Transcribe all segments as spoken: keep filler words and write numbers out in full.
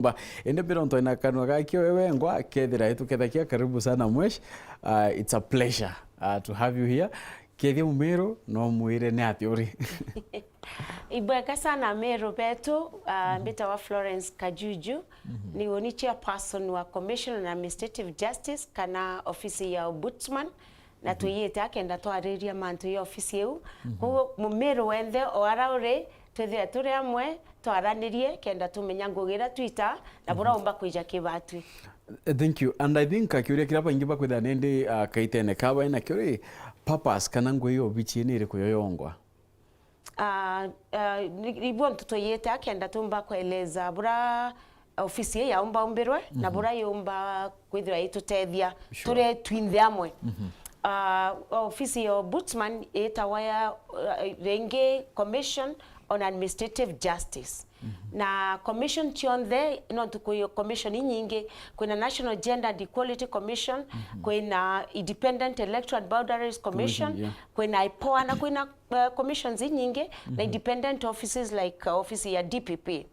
Ba, indi mbira untu ina kanwa gakio wewe ngwa, kethira itukethakia, karibu sana Mwesh. Uh, it's a pleasure, uh, to have you here. Kethia umiru, no mwire ni ati uri. Ibwega sana Meru betu, uh, mbitawa Florence Kajuju, ni uni chairperson wa Commission on Administrative Justice kana ofisi ya Ombudsman, na twiyite akenda twariria mantu ya ofisi iu. Koguo Mumiru wenthe o ara uri, twithire turi amwe, twaranirie kenda tumenya ngugi iria twita na buria umba kwija kibatwi. Eh, thank you. And I think, uh, kiuria kiria baingi bakwithira nindi, uh, kaitene ka baina kio ri, purpose kana ngugi ya obichi ni iriku yoyongwa? Ah, ah, ni, ni bo ntu twiyite akenda tumba kueleza buria ofisi ii yaumba umbirwe na buria yumba kwithirwa itutethia turi twinthe amwe. Ah, ofisi ya Ombudsman itawa ya, ah, ringi Commission on Administrative Justice. Na commission cionthe, nontu kwi commission inyingi, kwina National Gender and Equality Commission, kwina Independent Electoral Boundaries Commission, Commission, yeah. Kwina IPOA, na kwina, eh, commissions inyingi, na independent offices like, uh, office ya D P P.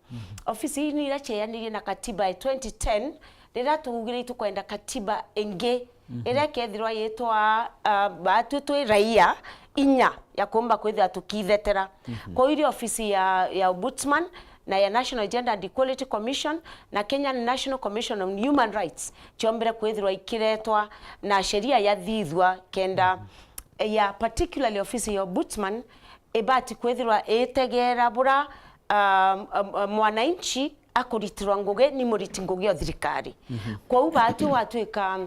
Office ii ni iria cieyanirie na katiba ya twenty ten, riria tuugire itukwenda katiba ingi, iria ikethirwa yitwa, uh, batwi twi raia inya ya kuumba kwithira tukithetera. Kwou iri ofisi ya, ya Ombudsman, na ya National Gender and Equality Commission, na Kenyan National Commission on Human Rights, ciombire kwithirwa ikiretwa na sheria yathithua kenda, ya particularly ofisi ya Ombudsman ibati kwithirwa itegera bura, um, um, um, mwananchi akuritirwa ngugi ni muriti ngugi o thirikari. Kwou batwi watwika,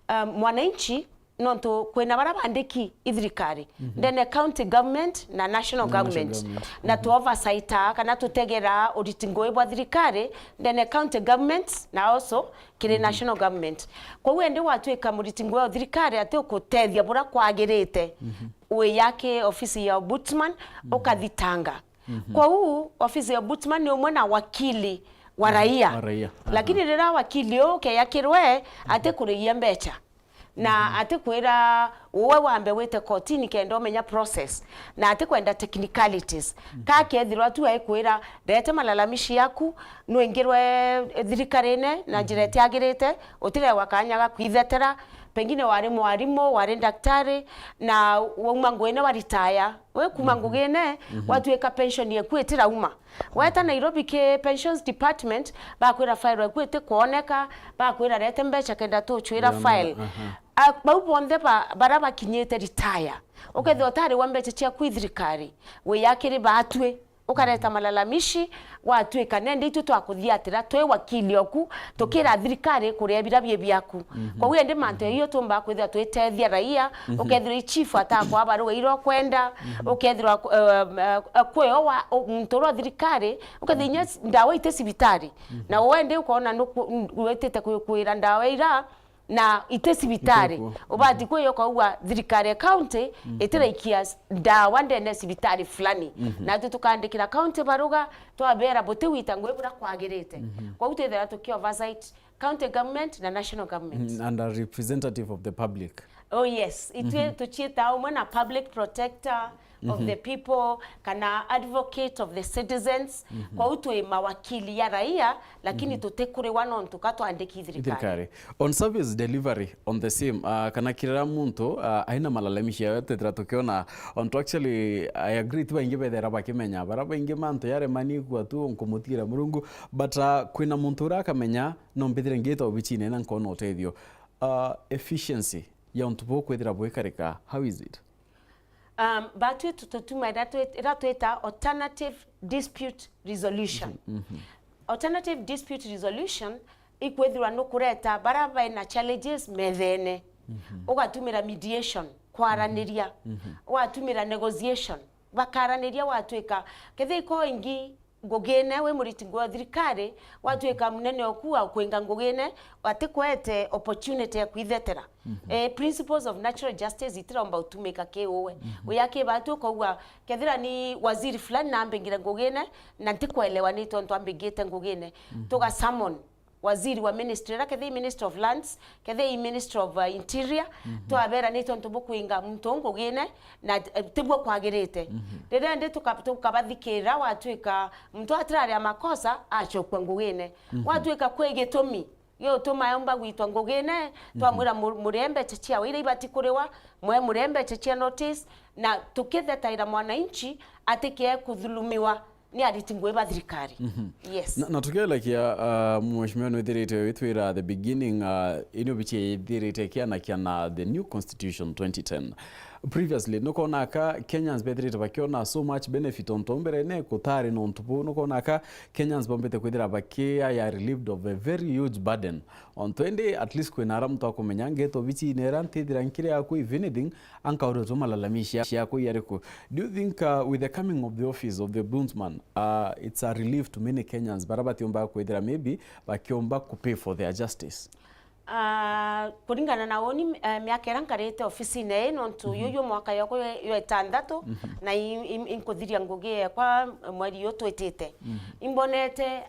um, mwananchi, nontu kwina baria bandiki i thirikari, ndene county government na national government. Na tu oversight kana tutegera uriti ngugi bwa thirikari ndene county government na also kiri national government. Kwou indi watwika muriti ngugi o thirikari ati ukutethia buria kwagirite, wiyaki ofisi ya Ombudsman, ukathitanga. Kwou ofisi ya Ombudsman ni umwe na wakili wa raia. Wa raia. Lakini riria wakili uu ukeyakirwe ati kurigia mbecha, na ati kwira uwe wambe wite kotini kenda umenya process, na ati kwenda technicalities. Ka kethirwa tu aikwira, "Rete malalamishi yaku, nwingirwe thirikarine na njira itiagirite, utirewa kanya ga kwithetera, pengine wari mwarimu, wari daktari, na wauma nguine wa retire." We kuma ngugine, watwika pension yeku itirauma. Weta Nairobi ki pensions department, bakwira file yeku itikwoneka, bakwira rete mbecha kenda tuchwira file. A, bau bonthe ba, bara bakinyite retire. Ukethira utariwa mbecha ciaku i thirikari, wiyakiri batwi, ukareta malalamishi, watwika nende itwi twakuthiatira twi wakili oku, tukira thirikari kuria bira bie biaku. Kwou indi mantu iyo tumbaa kwithira twitethia raia, ukethirwa i chief atakwa baruga ira ukwenda, ukethirwa, eh, eh, eh, kwi o wa, u-, muntu uria o thirikari, ukethirwa inya s-, ndawa iti cibitari. Na wende ukona nuku-, n-, witite kwi-, kwira ndawa ira, na iti cibitari. Iti kuo. Ubati kwi ukaugua thirikari ya county itiraikia s-, ndawa ndene cibitari fulani. Na tu tukandikira county baruga, twabera butiwita ngugi buria kwagirite. Kwou twithira tuki oversight county government na national government. Mm, and a representative of the public. Oh yes, itwi tuchiita umwe na public protector of the people, kana advocate of the citizens. Kwou twi mawakili ya raia, lakini tutikuriwa nontu ka twandiki thirikari. Thirikari. On service delivery, on the same, ah, kana kirira muntu, ah, aina malalamishi yayo, twithira tukiona, ontu actually, I agree, ti baingi bethera bakimenya, bara baingi mantu yaremani kwa tu nkumutigira Murungu, but, ah, kwina muntu uria akamenya, no mbithire ngiita obichine na nkona utethio. Ah, efficiency ya untu buu kwithira bwikarika, how is it? Um, batwi tu-, tutuma ira twi-, ira twita alternative dispute resolution. Alternative dispute resolution ikwithirwa nukureta bara baina challenges methene. Ugatumira mediation, kwaraniria. Ugatumira negotiation, bakaraniria, watwika, kethira iko ingi ngugine, wi muriti ngugi wa thirikari, watwika munene oku wa kwinga ngugine, atikwete opportunity ya kwithetera. Eh, principles of natural justice itiromba utumika ki uwe. Uya ki batu ukaugua, kethira ni waziri fulani na ambingire ngugine, na ntikwelewa ni tontu ambingite ngugine. Tuga summon waziri wa ministry, iria kethira i Ministry of Lands, kethira i Ministry of, uh, Interior, twabera ni tontu bukwinga muntu uu ngugine na, eh, tibwo kwagirite. Riria ndi tuka-, tukabathikirira, watwika muntu atiraria makosa, acokua ngugine. Watwika kwi gitumi giutuma aumba gwitwa ngugine, twamwira mu-, murie mbeca ciawe iria ibati kuriwa, mwe murie mbeca cia notice, na tukithetaira mwananchi atikie kuthulumiwa ni ariti ngugi ba thirikari. Yes. Na, na tukielekia, uh, mheshimiwa nwithirite witwira the beginning, uh, inio bichie ithirite kianakia na the new constitution twenty ten. Previously, nukwona aka Kenyans bethirite bakiona so much benefit onto mberene kutari nontu bu. Nukwona aka Kenyans bombite kwithira bakiaya relieved of a very huge burden. Onto indi at least kwina ara muntu akumenya ngeto bichine era ntithira nkiri aku, if anything, ankaurire tu malalamishi ya-, yakwa yariku? Do you think, uh, with the coming of the office of the Ombudsman, uh, it's a relief to many Kenyans bara batiumba kwithira maybe bakiumba ku pay for their justice? Ah, kuringana na uni, eh, miaka iria nkarite ofisine ii, nontu yuyu mwaka yokwa ywe, ywe itantatu, na i-, i-, inkuthiria ngugi yekwa mweri uyu twitite. Imbonete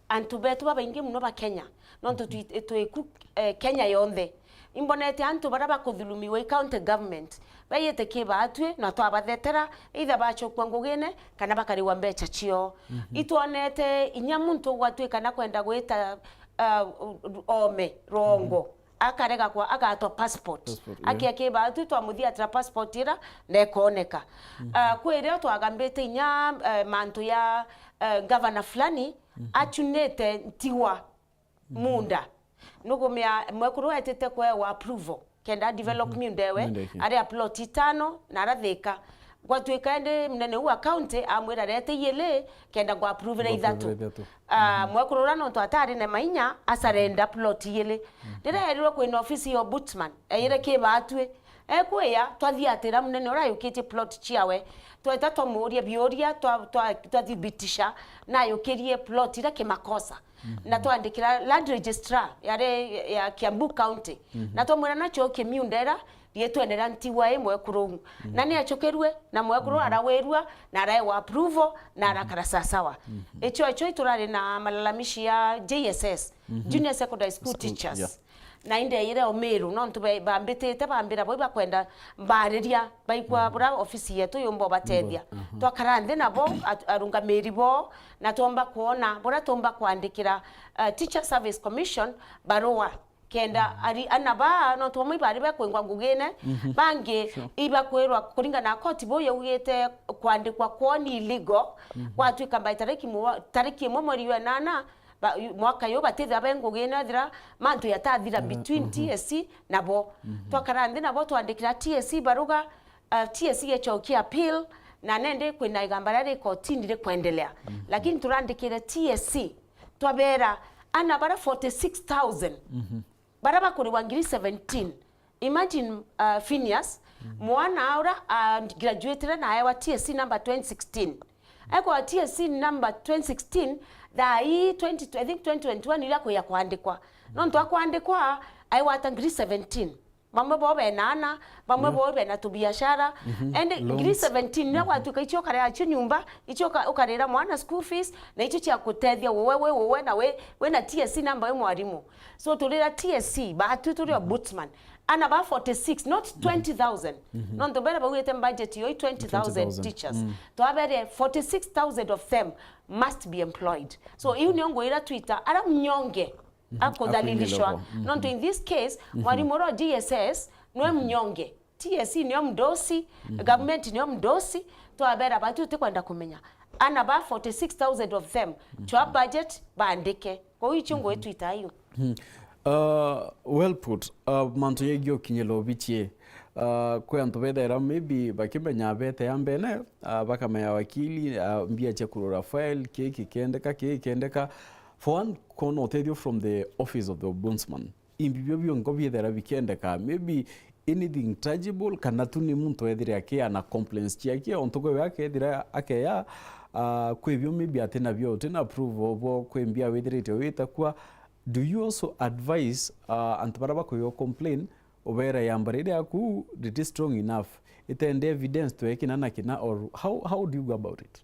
antu betu babaingi muno ba Kenya, nontu twi-, twiku, eh, Kenya yonthe. Imbonete antu baria bakuthulumiwa i county government, baiyite ki baatwi na twabathetera, either bachokua ngugine kana bakariwa mbeca ciao. Itwonete inya muntu gwatwika na kwenda gwita, uh, ome rongo, akarega kwa, agatwa passport. Passport, yeah. Akia ki baatwi twamuthiatira passport ira na ikoneka. Uh, kwi rio twagambite inya, uh, mantu ya, uh, governor fulani achunite ntigwa munda. Nugumia mwekuru etite kwewa approval kenda develop miunda ewe, miunda iki, aria plot itano na arathika. Gwatwika indi munene uu wa county amwira rete iili kenda ngwa approve ithatu. Ngwa approve ithatu. Ah, mwekuru ura nontu atari na mainya, asarenda plot iili. Riria erirwe kwina ofisi ya ombudsman, eyire ki baatwi. Ekwia, twathiatira munene uria ayukitie plot ciawe. Tweta twamuuria biuria, twa-, twa-, twathibitisha na ayukirie plot iria kimakosa. Na twandikira land registrar yari ya Kiambu County. Na twamwira nachokie miunda ira rietwene ria ntigwa i mwekuru uu. Na ni achukirue, na mwekuru arawirua, na araewa approval, na arakara sasawa. Icho, icho iturari na malalamishi ya J S S, Junior Secondary School Teachers. Na indeire o Meru, nontu be-, bambitite, bambira bo ibakwenda mbariria, baikwa bura ofisi yetu yumba ubatethia. Twakara nthi nabo, at-, arungamiri bo, na twomba kwona buria tumba kwandikira, uh, Teacher Service Commission barua. Kenda ari-, ana baa, nontu bamwe ibari bekwingwa ngugine, bangi ibakwirwa kuringana na koti bo yaugite kwandikwa kwoo ni illegal, gwatwika by tariki mwa-, tariki imwe mweri wa enana, ba-, yu-, mwaka yu batithira be ngugine, ethira mantu yatathira between T S C nabo. Twakara nthi nabo twandikira T S C baruga, uh, T S C yechokia appeal, na nendi kwina igamba riria ri kotini rikwendelea. Lakini turandikire T S C, twabera ana bara forty-six thousand, bara bakuriwa ngiri seventeen. Imagine, uh, Phineas, mwana ura, uh, graduatire na aewa T S C number twenty sixteen. Ekwa T S C number twenty sixteen, thaa ii twenty, I think twenty twenty-one iria kuya kwandikwa. Nontu akwandikwa, aigwata ngiri seventeen. Bamwe bo bena ana, bamwe bo bena tubiashara. Endi ngiri seventeen iria gwatuika icio ukarea cio nyumba, icio uka-, ukarira mwana school fees, na icio cia kutethia uwe, we, uwe, na we, we na T S C number wi mwarimu. So turira T S C, batwi turi ombudsman. Ana ba forty-six, not twenty thousand. Nontu bere baugite budget yo i twenty thousand teachers. Twabere forty-six thousand of them must be employed. So iu nio ngwira Twitter, ara mnyonge akuthalilishwa. Nontu in this case, mwarimu ura G S S nwe mnyonge. T S C nio mdosi, government nio mdosi, twabera batu tutikwenda kumenya. Ana ba forty-six thousand of them, chwa budget, bandike. Kwou icio ngwitwita iu. Uh, well put. Uh, mantu yegio kinyelo bichie. Uh, kwi antu bethaira maybe bakimenya bete ya mbene, uh, bakamenya wakili, uh, mbia cia kurora file, kiki kendeka, kiki kendeka. For one, kona utethio from the office of the ombudsman. Imbi bio biongo biethera bikiendeka, maybe anything tangible, kana tu ni muntu ethire akeana complaints ciake, ontu kwewe akethira akeya, uh, kwi bio maybe atina bio, utina proof obo kwi mbia withirite witakua. Do you also advise, uh, antu bara bakuyo complain, ubera yamba riri yaku riri strong enough, itende evidence twekina na kina, or how, how do you go about it?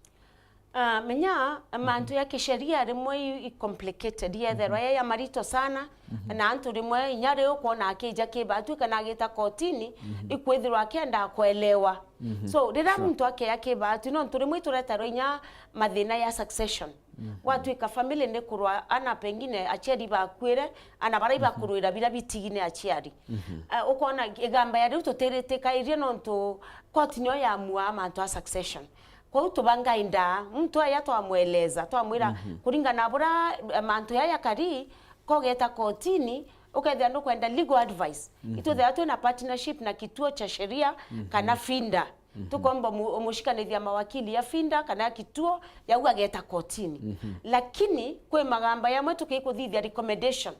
Ah, menya, mantu ya kisheria rimwe i, i complicated, yetherwa ya, ya marito sana, na antu rimwe inya riu ukwona akija kibatwi kana agita kotini, ikwithirwa akienda kuelewa. So, riria muntu akeya kibatwi, nontu rimwe itureterwa inya mathina ya succession. Gwatwika family ni kurwa, ana pengine aciari bakwire, ana bara ibakurwira bira bitigi ni aciari. Ah, ukona igamba ya riu tutiritikairie nontu koti niyo yamua mantu a succession. Kwou tubangainda, muntu aya twamweleza, twamwira, kuringana na bura, eh, mantu yaya kari, kogeta kotini, ukethira nukwenda legal advice. Itwithira twina partnership na kituo cha sheria kana finda. Tukomba mu-, umucikanithia mawakili ya finda kana ya kituo, yau ageta kotini. Lakini kwi magamba yamwe tukikuthithia recommendation.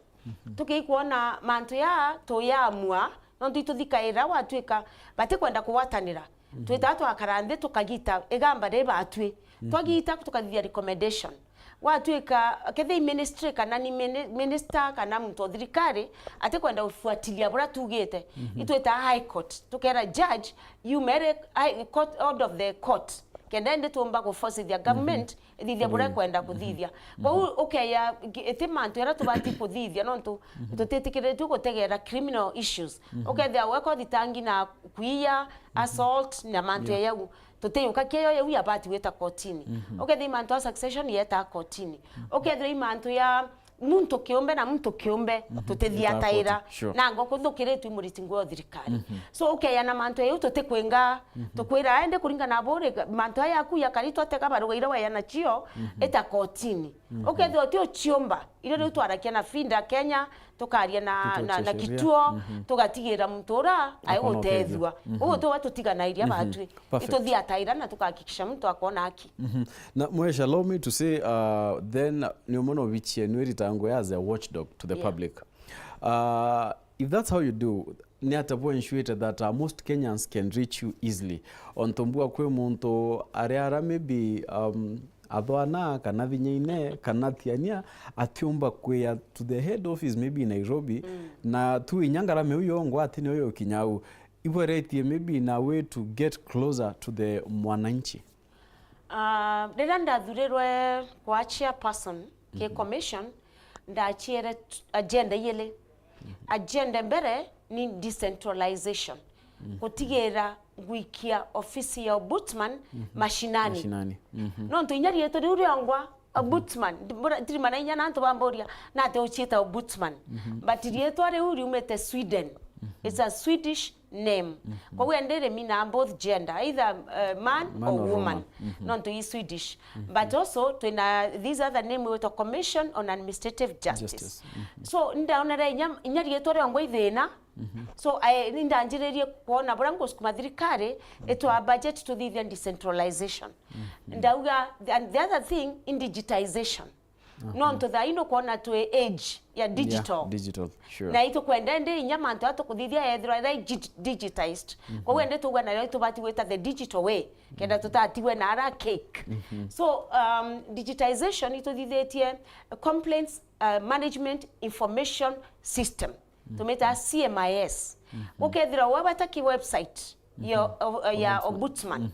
Tukikwona mantu ya tuyamua, nontu ituthikaira gwatwika batikwenda kugwatanira. Twitaga twakara nthi tukagita igamba ri batwi. Twagita tukathithia recommendation. Gwatwika kethira i ministry kana ni mini-, minister kana muntu o thirikari atikwenda gufuatilia buria tugite, itwitaga high court, tukera judge, you may re-, high court, order of the court. Kenda indi tumba gufocithia government ithithia buria ikwenda kuthithia. Kwou ukeya gi-, iti mantu jaria tubati kuthithia, nontu tutitikiritue gutegera criminal issues. Ukethia weka uthitangi na kwiya, assault, na mantu ya yau. Tutiyuka kio yau yabati gwita kotini. Ukethia i mantu ya succession yeta kotini. Ukethia i mantu ya muntu kiumbe na muntu kiumbe, tutithiataira. Yeta koti, sure. Na ngo kuthukiritue muriti nguo thirikari. So, ukeya na mantu yau tutikwinga, tukwira, ende kuringana na buri, mantu aya yaku ya kari twatega baruga iria waya nacio, ita kotini. Ukethia uti uciumba, irio riu twarakia na finda Kenya, tukaria na, na, na kituo, tugatigira muntu ura aigutethua. Uguo tuba tutiganairia batwi. Perfect. Ituthiataira na tukahakikisha muntu akona haki. Na Mheshimiwa, allow me to say, uh, then, ni umwe no bichie nwi ritango as a watchdog to the public. Uh, if that's how you do, ni atia bwensuite that, uh, most Kenyans can reach you easily? Ontu mbua kwi muntu ari ara maybe, um, athwana kana thinya ine kana thiania atiumba kwia to the head office maybe Nairobi, na tu inya ngarama iu yongwa ati niyo yukinya au. Ibweretie maybe in a way to get closer to the mwananchi. Ah, riria ndathurirwe kwa chairperson ki commission, ndachiere t-, agenda igiri. Agenda mbere ni decentralization. Gutigira ngwikia ofisi ya ombudsman mashinani. Mashinani. Nontu inya rietwa riu riongwa, ombudsman, ndi-, mbura-, ndirimana inya na antu bamburia, nate uchieta ombudsman. But rietwa riu riumite Sweden. It's a Swedish name. Koguo ende rimina both gender, either, uh, man or woman. Nontu i Swedish. But also, twina this other name witwa Commission on Administrative Justice. Justice. So, ndaonere inya, inya rietwa riongwa ithina. So, I, ni ndanjiririe kwona buria ngusukuma thirikari, itwa budget tuthithia decentralization. Ndauga, and the other thing, in digitization. Nontu thaa ino kwona twi age ya digital. Yeah, digital, sure. Na itukwenda ndi inya mantu atukuthithia ethirwa ira digi-, digitized. Koguo ndi tugwa nayo itubati gwita the digital way. Kenda tutatigwe na ara cake. So, um, digitization ituthithitie complaints, uh, management information system. Tumita C M I S. Ukethira wabata ki website ya, o-, ya ombudsman.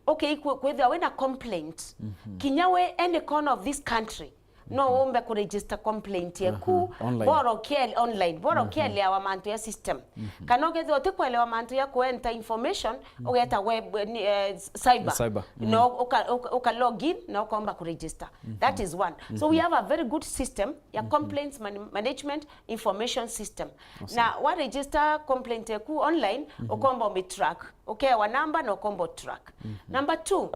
Okay, kwi-, kwithira wina complaint. Kinya we any corner of this country, no umbe ku register complaint yaku, online. Bora ukiel-, online, bora ukielewa mantu ya system. Kana ukethira utikwelewa mantu ya ku enter information, ugeta web, ni, eh, cyber. Cyber. No, uka, uka, uka log in, na ukomba ku register. That is one. So we have a very good system ya complaints man-, management information system. Awesome. Na wa register complaint yaku online, ukomba umi track. Ukewa number na ukomba track. Number two,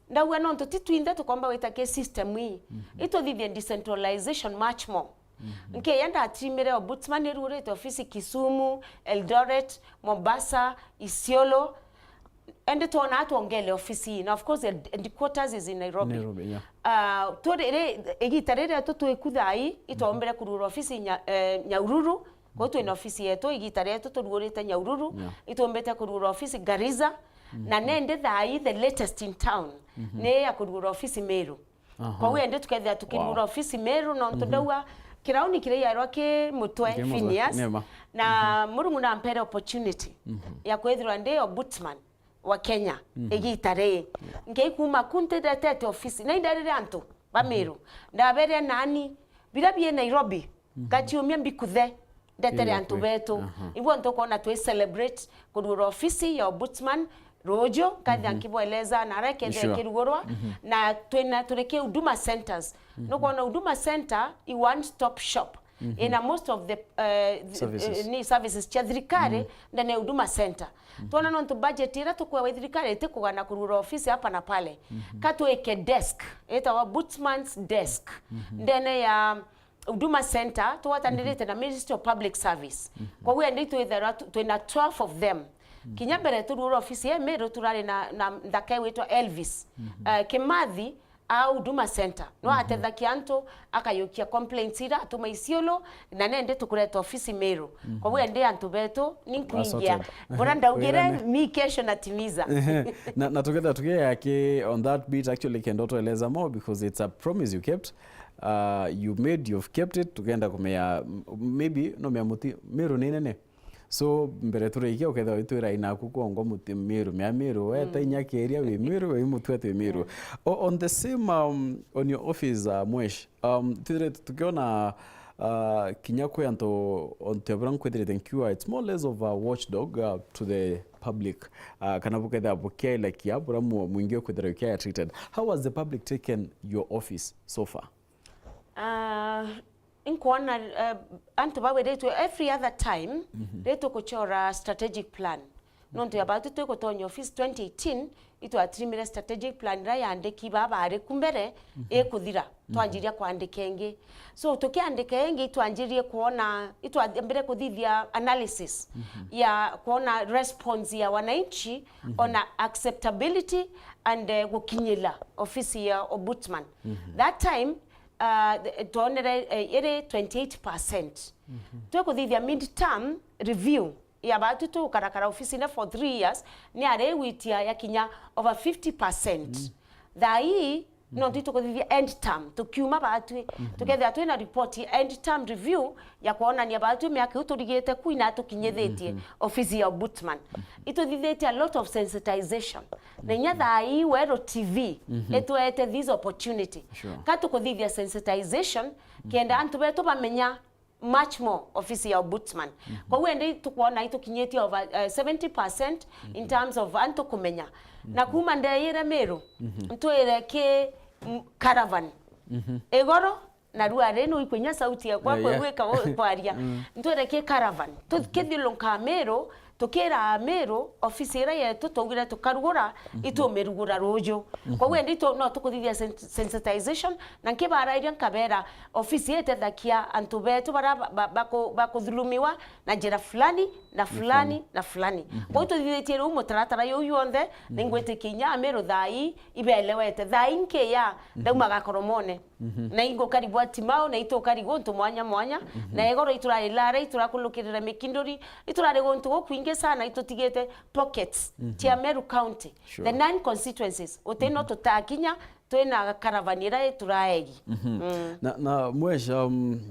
ndauga nontu ti twinthe tukomba gwita ki system ii. Ituthithie decentralization much more. Nkeya ndatrimire ombudsman irurite ofisi Kisumu, Eldoret, Mombasa, Isiolo, ende twona twongele ofisi ii. Na of course, head-, headquarters is in Nairobi. Nairobi, yeah. Ah, turi-, ri-, igita riria tutwiku thaa ii, itwombire kurura ofisi nya-, eh, Nyahururu, kwou twina ofisi yetu, igita rietu turugurite Nyahururu, yeah, itumbite kurura ofisi Garissa, na nende thaa ii the latest in town, ni ya kurura ofisi Meru. Aha. Kwou ende tukethira tukirugura ofisi Meru, nontu ndauga kirauni kiria yairwa ki mutwe Phineas, na Murungu nampere opportunity ya kwithirwa ndi ombudsman. wa Kenya igita rii. Nkei kuuma ku ntiretete ofisi, na inderire antu ba Meru, ndaberia nani, bira bie Nairobi, ngaciumia mbikuthe, ndetere antu betu. Ibu ntukona twi celebrate kurugura ofisi ya Ombudsman ruju, nkathia nkibweleza na aria kethia ikirugurwa, na twina, turi ki Huduma Centers. Nukwona Huduma Center i one stop shop ina most of the, eh, th- Services. eh, ni services cia thirikari ndene ya Huduma Center. Twona nontu budget iria tukwewa i thirikari itikugana kurugura ofisi hapa na pale. Ka twike desk, itawa Ombudsman's Desk, ndene ya Huduma Center, tugwatanirite na Ministry of Public Service. Koguo indi twithirwa tu- twina twelve of them. Kinya mbere turugura ofisi ya Meru turari na, na nthaka igwitwa Elvis. Eh, Kimathi, a Huduma Center. No atethagia antu, akayukia complaints ira atuma Isiolo, na nende tukureta ofisi Meru. Koguo ende antu betu, ni nkuingia. Sorted. Bora ndaugire, mi kesho natimiza. Na, na tukenda tukiya ki on that bit, actually, kenda tueleza more because it's a promise you kept. Uh, you made, you've kept it. Tukenda kumea, m- maybe, no mea muti, Meru ni nene. So, mbere turikia, ukethirwa witwira inaku kwongwa muti Miru, mea Miru, weta inya kiria wi Miru, wi mutwe ati Miru. O- on the same, um, on your office, uh, Mwesh, um, twithirite tukiona, uh, kinya kwi antu, ontu abura nkwithirite nkiuga, it's more or less of a watchdog, uh, to the public, uh, kana bukethira bukielekia bura mu- mwingi ukwithirwa ukia treated. How has the public taken your office so far? Ah, inkwona, eh, antu bawiritwe every other time, ri tukuchora strategic plan. Nontu ya batu twigutonya office twenty eighteen, itwatirimire strategic plan ira yandiki baba bari ku mbere ikuthira, twanjiria kwandika ingi. So, tukiandika ingi, itwanjirie kwona, itwambire kuthithia analysis ya kwona response ya wananchi on acceptability and, eh, gukinyila ofisi ya Ombudsman. That time, uh, th- twonere, eh, iri twenty-eight percent. Twikuthithia mid-term review ya batu tukarakara ofisine for three years, ni ari gwitia ya kinya over fifty percent. Thaa ii, no ntu itukuthithia end term, tukiuma batwi, tukethira twina report end term review ya kwonania batwi miaka iu turigite ku ina tukinyithitie ofisi ya Ombudsman. Ituthithitie a lot of sensitization. Na inya thaa ii Weru T V itwete this opportunity. Sure. Ka tukuthithia sensitization, kenda antu betu bamenya much more ofisi ya Ombudsman. Koguo indi tukwona itukinyitie over, uh, seventy percent in terms of antu kumenya. Na kuma ndeyire Miru, ntwire ki, mm, caravan. Igoro, na rua ri nu ikwinya sauti yakwa kwigwika kwaria. Ntwire ki caravan. Tukithiurunka Miru, tukira Miru, ofisi ira yetu twaugire tukarugura, itumirugura ruju. Koguo indi tu- no tukuthithia sen- sensitization, na nkibarairia nkabera, ofisi itethagia antu betu bara ba- ba- baku- bakuthulumiwa na njira fulani na fulani na fulani. Koguo tuthithitie riu mutaratara yuu yonthe, na ingwitikia inya Amiru thaa ii ibelewete. Thaa ii nkiya, ndaumaga Koromone. Na ingukarigwa Timau, na itukarigwa untu mwanya mwanya, na igoro iturari Lare, iturakulukirira Mikinduri, iturari guntu gukwingi sana, itutigite pockets cia Meru County, the nine constituencies, uti no tutakinya, twina caravan ira ituraegi. Na, na Mwesh, um,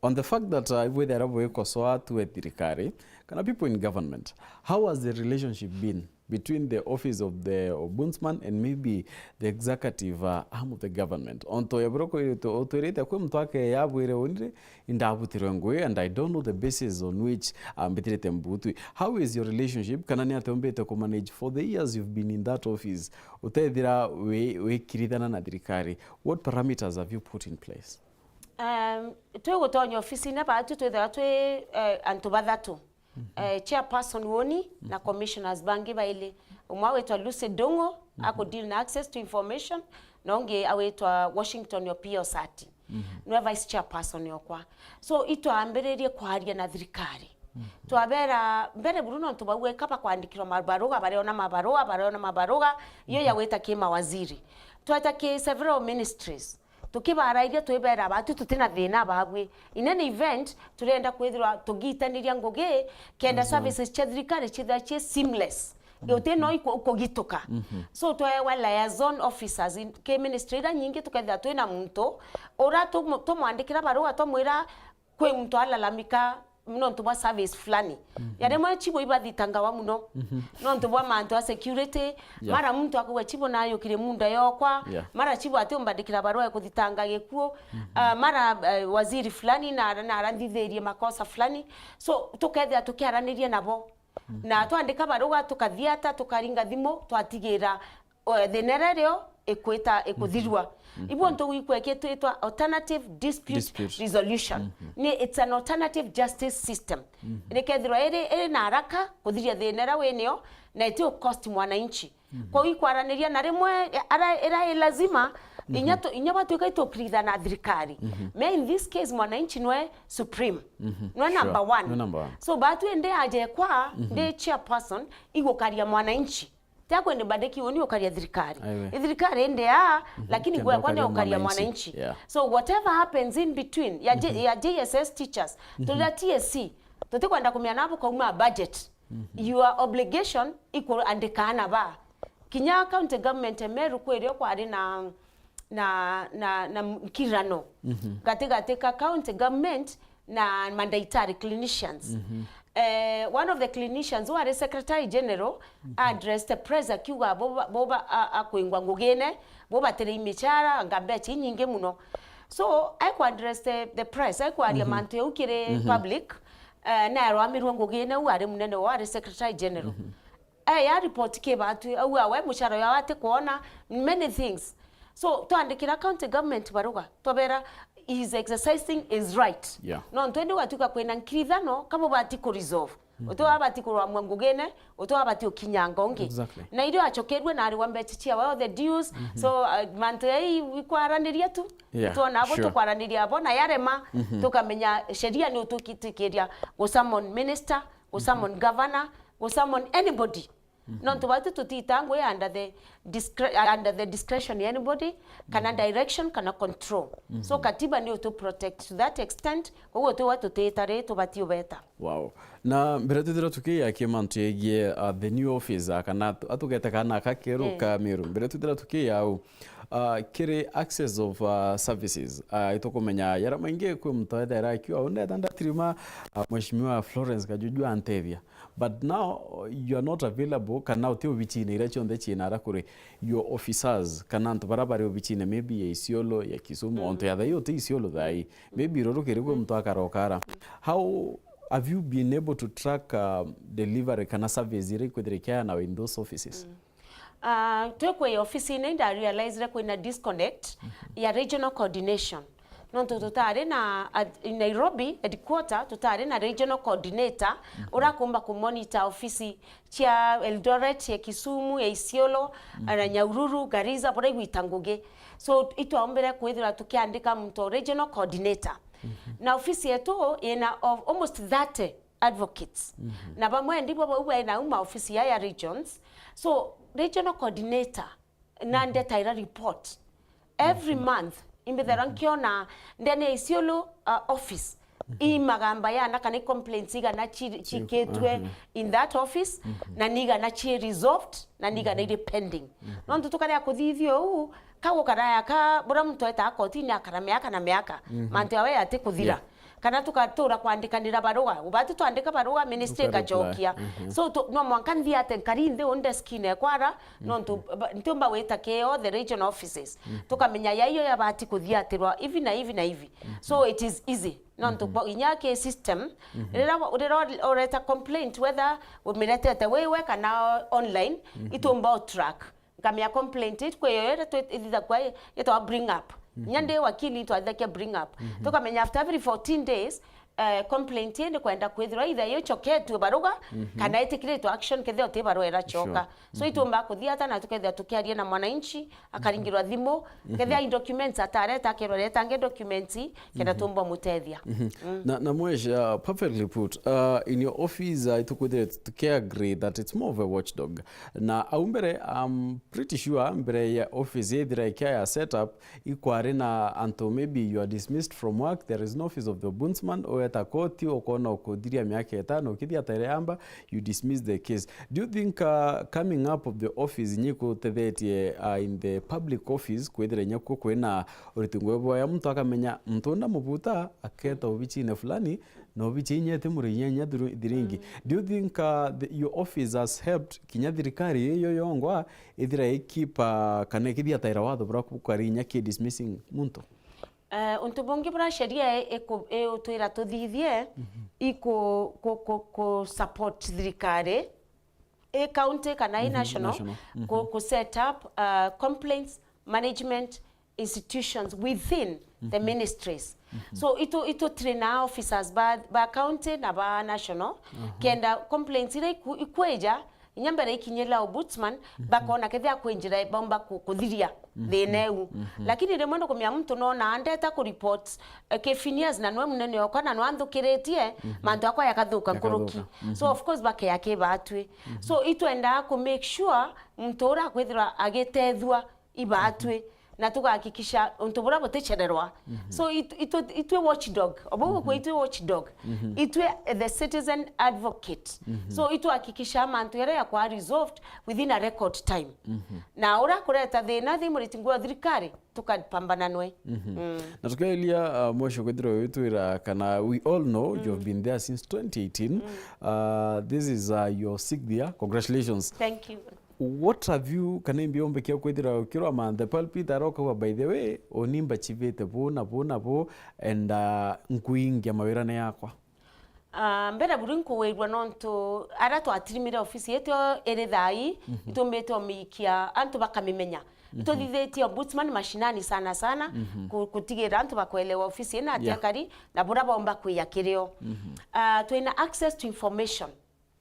on the fact that, uh, ibwithira bwikosoa tu e thirikari, kana people in government, how has the relationship been between the office of the Ombudsman and maybe the executive, uh, arm of the government? Onto ya bro kwirite, utwirite kwi muntu ake yabwire unire, indabutirwe ngui and I don't know the basis on which, uh, mbithirite mbutwi. How is your relationship? Kana ni atia umbite ku manage for the years you've been in that office? Utethira wi- wikirithana na thirikari. What parameters have you put in place? Um, twigutonya ofisine batu twithirwa twi, eh, antu bathatu. Eh, chairperson woni na commissioners bangi baili. Umwe awitwa Lucy Ndung'u, aku deal na access to information, na ungi awitwa Washington Opiyo Sati. Niwe vice chairperson okwa. So, itwambiririe kwaria na thirikari. Twabera, mbere buru nontu bauga ika bakwandikirwa mabaruga, bareona mabaruga, bareona mabaruga, iyo ya gwita ki mawaziri. Tweta ki several ministries. Tukibarairia twibera batu tutina thina babwi. In any event, turenda kwithirwa tugitaniria ngugi kenda services cia thirikari cithira cie seamless. Uti no iku- kugituka. So, twewa liaison officers in- ki ministry ira nyingi, tukethira twina muntu ura tumu- tumwandikira barua, twamwira kwi muntu alalamika nontu bwa service fulani. Ya rimwe chibo ibathitangawa muno. Nontu bwa mantu a security, Yeah. mara muntu akauga chibo nayukire munda yokwa, Yeah. mara chibo atiumbandikira barua ya kuthitanga gikuo, ah, mara, eh, waziri fulani na, na aranthithirie makosa fulani. So, tukethira tukiaraniria nabo. Na twandika baruga, tukathiata, tukaringa thimu, twatigira, eh, thina iria irio ikwita, ikuthirua. Ibo ntu gwikwa ikitwitwa alternative dispute Dispute. resolution. Ni, it's an alternative justice system. Rikethirwa iri, iri na haraka kuthiria thina iria winio, na itio cost mwananchi. Kwou ikwaraniria na rimwe, ara, ira i lazima, inya tu, inya batwika itukiritha na thirikari. Me in this case, mwananchi nwe supreme. Nwe Sure. number one. Nwe number one. So, batu indi aje kwa, ndi chairperson, igukaria mwananchi. Tia kwende bandiki uni ukaria thirikari. Aiwe. Ni thirikari indi ya, lakini Kenda gwe kwa ni ukaria ukaria mwananchi. mwananchi. Yeah. So, whatever happens in between, ya J-, ya J S S teachers, to the T S C, tutikwenda kumenya nabo kauma budget. Your obligation ikuandika ana ba. Kinya county government ya Meru kwirio kwari na, na, na, na nkirano gatigati ka county government na mandaitari, clinicians. Eh, one of the clinicians who are secretary general addressed the press akiuga bo ba, bo ba, a, akwingwa ngugine, bo batire imichara, anga mbecha inyingi muno. So, aikwa address the, the press, aikwaria mantu yau kiri public, eh, na arwamirwe ngugine u ari munene wa ari secretary general. Eh, ya report ki batu, au awe muchara yao ati kuona many things. So, twandikira county government baruga, twabera, he is exercising his right. Yeah. No, ntwendi gwatuika kwina nkirithano, kabo bati ku resolve. Uti wabati kurwamwa ngugine, uti wabati ukinyanga ungi. Exactly. Na irio acokerwe na ari wa mbecha ciawe, all the dues. So, uh, mantu yai ikwaraniria tu. Yeah, Twona abo sure. tukwaraniria abo, na yarema, tukamenya sheria ni utukitikiria gu summon minister, gu summon governor, gu summon anybody. Nontu batu tutita ngui under the discre-, under the discretion ya anybody, kana direction, kana control. So katiba ni utu protect to that extent, koguo tuwa tutita ri tubati ubeta. Wow. Na mbere twithira tukiyakia mantu yegie, uh, the new office, uh, kana tu-, atugete kana aka keru Eh. ka Meru. Mbere twithira tukiya au, uh, kiri access of, uh, services. Uh, itukumenya yara maingi kwi muntu ethaira akiwa, "Unda etha ndatirima, uh, Mheshimiwa Florence Kajuju antethia." But now, you are not available, kana uti obichine iria cionthe ciina ara kuri your officers, kana antu bara bari obichine maybe ya Isiolo, ya Kisumu, ontu ya thai uti Isiolo thai. Maybe ruru kiri kwi muntu akaroka ara. How have you been able to track, uh, delivery kana service iria ikwithira ikiayanawa in those offices? Ah, twi kwi office-ini, ndarealizire kwina disconnect ya regional coordination. Nontu tutari na, at, in Nairobi headquarter, tutari na regional coordinator, urakumba kumonitor ofisi cia Eldoret, ya Kisumu, ya Isiolo, na Nyahururu, Garissa, buria igwita ngugi. So, itwaombire kwithirwa tukiandika muntu regional coordinator. Na ofisi yetu ina of almost thirty advocates. Na bamwe ndibo bau baina au maofisi ya, ya regions. So, regional coordinator, na ndetaira report. Every month, imbithera nkiona ndene ya Isiolo, uh, office, i magamba yana kana i complaints igana ci-, cikitwe in that office, na ni igana ci resolved, na ni igana iri pending. Nontu tukaria kuthithia uu, kau karaya ka, bura muntu etaa kotini akara miaka na miaka, mantu yawe yati kuthira. Yeah. Kana tukatura kwandikanira baruga. Ubati twandika baruga, ministry Tuka reply. Igacokia. So, tu, no mwanka nthiate nkari nthi u desk-ini ekwara, nontu ba, ntiumba wita kio the regional offices. Tukamenya yaiyo yabati kuthiatirwa ivi na ivi na ivi. So, it is easy. Nontu bo, inya ki system, rira, rira ureta complaint, whether umiretete wiwe kana online, itumba u track. Nkamenya complaint, kwi yo ira twi-, ithithagua i-, yetagwa bring up. Inya ndi wakili itwathagia bring up. Tukamenya after every fourteen days, eh, complaint ii ni kwenda kwithirwa either icoketue baruga, kana itikiritwe action kethira uti barua iracoka. Sure. So, itumba kuthiata na tukethira tukiaria na mwananchi, akaringirwa thimu, kethira i documents atareta, akerwa retange documents, kenda tumba mutethia. Na, na Mwesh, uh, perfectly put. Uh, in your office, uh, itukwithire tukiagree that it's more of a watchdog. Na au mbere, I'm pretty sure mbere ya office yethira ikia ya setup, ikwari na antu, maybe you are dismissed from work, there is no office of the ombudsman or Weta koti, ukona ukuthiria miaka itano, ukithia tere amba, you dismiss the case. Do you think, uh, coming up of the office inya ikutethetie, uh, in the public office, kwithira inya kuo kwina uriti ngwe bwaya, muntu akamenya muntu uyu ndamubuta, aketa obichine fulani, na obichi inya iti muri inya inya thiru-, thiringi. Do you think, uh, the, your office has helped kinya thirikari iyo yongwa ithira ikipa kana ikithia taira watho bura kukari inya ki dismissing muntu? Eh, untu bungi bura sheria i-, iku-, iutwira tuthithie, iku-, ku-, ku-, ku support thirikari, i county kana i national, ku-, ku set up, uh, complaints management institutions within the ministries. So itu, itu turi na officers ba, ba county na ba national, kenda complaints iria iku-, ikwija, inya mbere ikinyira ombudsman, bakona kethia kwi njira baumba ku-, kuthiria thina iu. Lakini rimwe nukumenya muntu nona andeta ku report, eh, ki Phineas na nwe munene okwa na nwanthukiritie, mantu akwa yakathuka nkuruki. So of course bakea ki batwi. So itwendaa ku make sure muntu uria akwithirwa agitethua ibatwi, na tugahakikisha untu buria butichererwa. So it-, itu-, itwi watchdog, obo gukwa itwi watchdog, itwi the citizen advocate. So ituhakikisha mantu yaria yakwa resolved within a record time. Na uria kureta thina thi muriti nguo thirikari, tukapambana nwe. Na tukiaria, uh, mwisho kwithirwa witwira kana we all know you have been there since twenty eighteen. Uh, this is, uh, your sixth year. Congratulations. Thank you. What have you, kana imbi ombekia kwithira ukirwa man the pulpit ara ukauga, "By the way, uni mbachivite bu na bu na bu, and, uh, nkuingia mawirane yakwa"? Ah, mbere buri nkuwirua nontu ara twatirimire ofisi yetu iri thai, itumbite omiikia antu bakamimenya. Ituthithitie ombudsman mashinani sana sana, ku-, kutigira antu bakwelewa ofisi ina atia kari, na bura baumba kwiya kirio. Ah, twina access to information.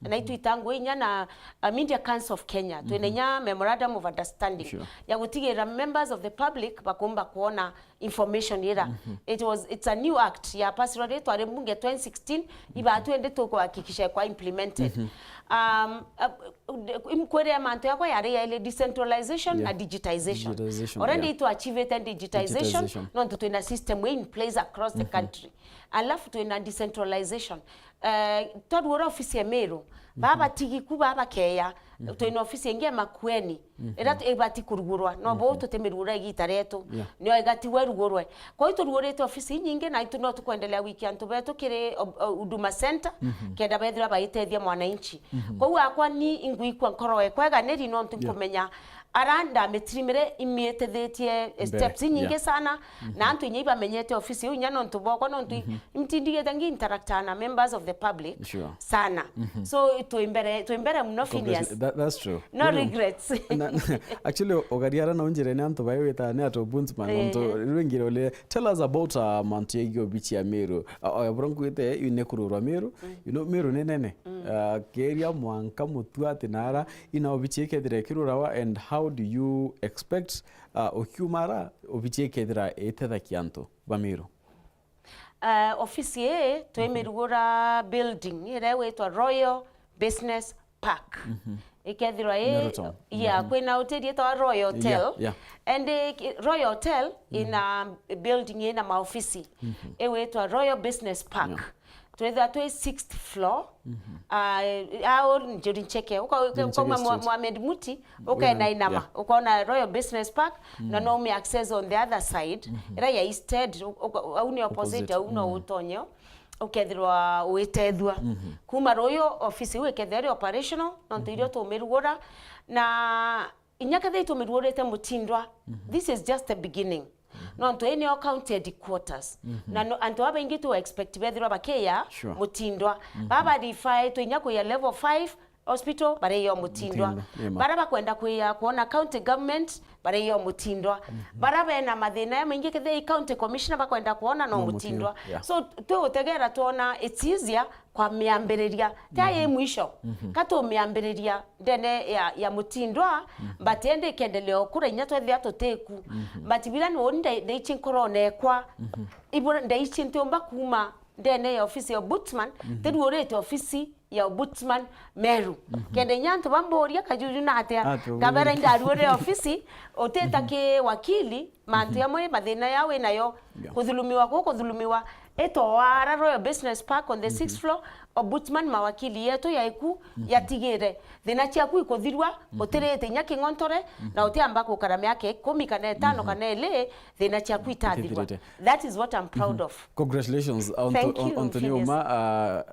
Na itwita ngui inya na, uh, Media Council of Kenya, twina inya memorandum of understanding ya gutigira members of the public bakumba kuona information ira. It was, it's a new act ya passirwa ri twari mbunge twenty sixteen, iba twendi tukuhakikisha kwa implemented. Um, uh, kwere mantu yakwa yari yaile decentralization na digitization. Already itwachivite digitization, nontu twina system in place across the country. Alafu twina decentralization. Eh, twaruura ofisi ya Meru, baba batigiku baba bakeya, twina ofisi ingi ya Makueni, ira tu-, ibati kurugurwa, no bo tutimirugura igita rietu, nio igatigwa irugurwe. Kwa hiyo turugurite ofisi inyingi na itu no tukwendelea gwikia antu betu kiri, o-, o-, Huduma Center, kenda bethira baitethia mwananchi. Kwa hiyo akwa ni ingwikwa nkoro ekwega neri nontu nkumenya ara ndamitirimire imiitithitie steps inyingi sana, na antu inya ibamenyete ofisi iu inya nontu bwakwa, nontu ntindigite ngi interact na members of the public sana. So twi mbere, twi mbere muno, Phineas. That, that's true. No regrets. Na, actually, ugari ara na unjire ni antu bai wita ni atu ombudsman, nontu riu ngire ule, tell us about, uh, mantu yegi obichi ya Meru. Uh, uh, bura nkuite, yu ni kururwa Meru. You know, Meru ni nene. Uh, keria mwanka mutu ati nara ina obichi ikethira ikirurawa, and how do you expect, uh, ukiuma ara obichi ikethira itethakia antu ba Meru? Uh, ofisi ii twimirugura building ira igwitwa Royal Business Park. Ikethirwa i, yeah, kwina hoteli yetagwa Royal Hotel. And, eh, ki-, Royal Hotel ina building ina maofisi igwitwa Royal Business Park. Twithirwa twi sixth floor. Ah, au njuri ncheke. Uka-, uka-, ukauma Mohamed Muti, ukaenda inama. Ukaona Royal Business Park, na no ume access on the other side. Ira ya East End, uka-, au ni opposite, au no utonye. Ukethirwa uitethua. Kuma ruyu ofisi iu ikethirwa iri operational, nontu irio tumirugura. Na inya kethira itumirugurite mutindwa, this is just the beginning. Nontu ii nio county headquarters. Na no, antu babaingi tu expect bethirwa bakiya mutindwa. Baba refer tu inya kuya level five hospital, bariyo mutindwa. Bara bakwenda kuya kuona county government, bariyo mutindwa. Bara bena mathina ya maingi kethira i county commissioner bakwenda kuona no mutindwa. So, tugutegera twona it's easier kwa miambiriria. Tia i mwisho. Ka tumiambiriria ndene ya, ya mutindwa, but ende ikendelea ukura inya twethia tutiku. But bila ni uni ndaichi nkorone ekwa. Ibura ndaichi ntiumba kuma ndene ya ofisi ya ombudsman, tiruurite ofisi ya ombudsman Meru. Kenda inya antu bamburia, "Kajuju na atia?" Ngabera, "Indaruure ofisi, utita ki wakili, mantu jamwe mathina ya winayo, kuthulumiwa ku, kuthulumiwa, Itwara Royal Business Park on the sixth floor, Ombudsman, mawakili yetu yaiku yatigire. Thina ciaku ikuthirwa, utirite inya king'ontore, na utiamba gukara miaka ikumi kana itano kana ili, thina ciaku itathirwa. Itithirite. That is what I'm proud of. Congratulations, Anto-, Thank you, Anthony Phineas. Uma, ah,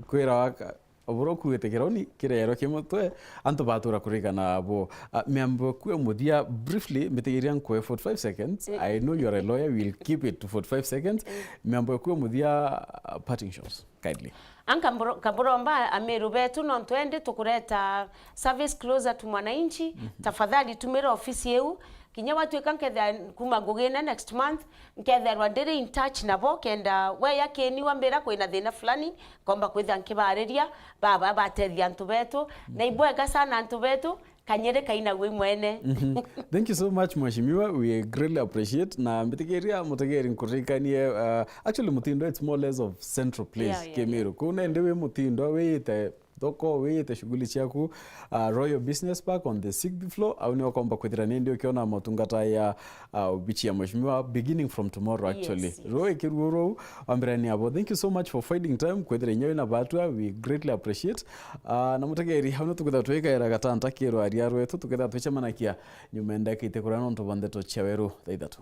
kwira waka, obura ukuite kirauni kirero kimwe twe, antu batura kurigana abo. Ah, miambo kwe muthia, briefly, mbitigiria nkwe forty-five seconds. Eh. I know you are a lawyer, we'll keep it to forty-five seconds. Eh. Miambo kwe muthia, ah, parting shots, kindly. Anka mburo-, kaburomba Amiru betu, nontu endi tukureta service closer to mwananchi, tafadhali tumira ofisi iu. Kinya gwatuika nkethira kuma ngugine next month, nketherwa ndiri in touch nabo, kenda we yakini wambira kwina thina fulani, nkomba kwithira nkibariria, baba batethia antu betu, na ibwega sana antu betu, kanyiri kaina gwi mwene. Mhm. Thank you so much, Mheshimiwa. We greatly appreciate. Na mbitikiria mutegeri nkuririkanie, uh, actually, Mutindo, it's more or less of central place, yeah, yeah, Kimiru. Yeah. Kuu nendi wi Mutindo, wiyite thoko, wiyite shughuli ciaku, uh, Royal Business Park on the sixth floor, au nio ukomba kwithira nindi ukiona motungata ya, uh, obichi ya Mheshimiwa, beginning from tomorrow, actually. Yes, yes. Ruu ikiruo ruu, wambirania abo. Thank you so much for finding time kwithira inya wina batua, we greatly appreciate. Uh, na mutegeri, au nio tukwithira twikaira gatanta kirwa aria rwetu, tukethira twicemanakia nyuma ya ndagika ite kuria nontu bwa ndeto cia weru thaa ithatu.